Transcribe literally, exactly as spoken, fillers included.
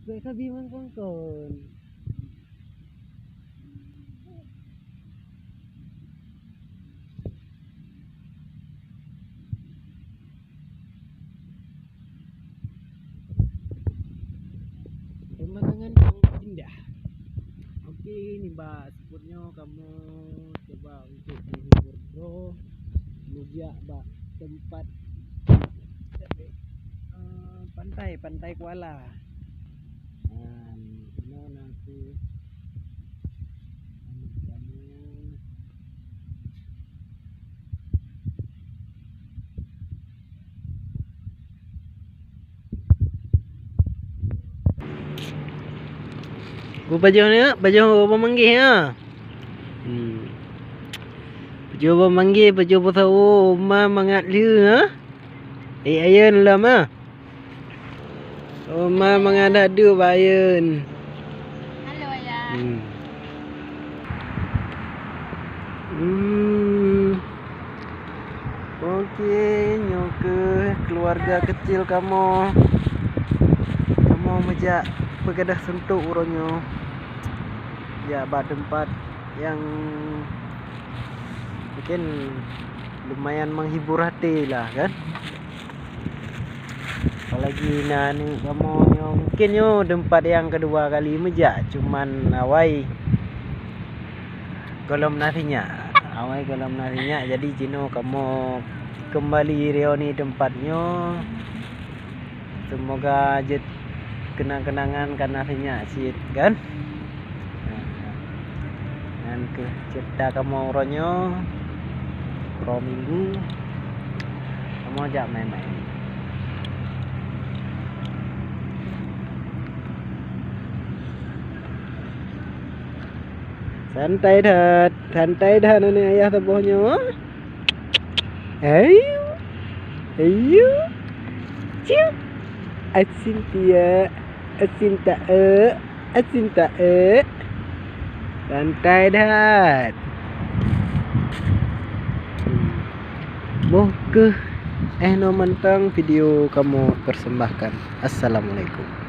Sabi mangkon-kon. Pemandangan yang indah. Oke, nibak seupôt nyoe kamoe cuba untuk menghibur droe meujak bak teumpat, eh, pantai, Pantai Kuala. Dan inoe na keuh aneuk kamoe. Beupajoh ni, pajoh beumanggih ha. Hmm. Pajoh beumanggih, pajoh beusawo, ma mangat lheueh ha. Eh, ayeuen lom ha. Oh, ma mangat that deuek bak ayeuen. Halo, Ayah. Hmm. Hmm. Oke, nyoe keuh keuluwarga kecil kamoe. Kamoe meujak peugadôh suntok uroe nyoe. Jak bak teumpat nyang mungken lumayan menghibur hati lah, kan? Apalagi na aneuk kamoe nyoe, mungken nyoe teumpat nyang keudua kali meujak, cuman awai gohlom na sinyak. Awai gohlom na sinyak, jadi jinoe kamoe keumbali reuni teumpat nyoe. Seumoga jeuet keunang-keunangan ka na sinyak cit, kan? Nyan keuh ceurita kamoe uroe nyoe, uroe Minggu, kamoe jak maén-maén. Santai that, santai that aneuk ayah saboh nyoe. Ayo, ayo. Ciu. Asin tiak, asin taek, asin taek. Santai that. Boh keuh eh noe mantong video kamoe persembahkan. Assalamualaikum.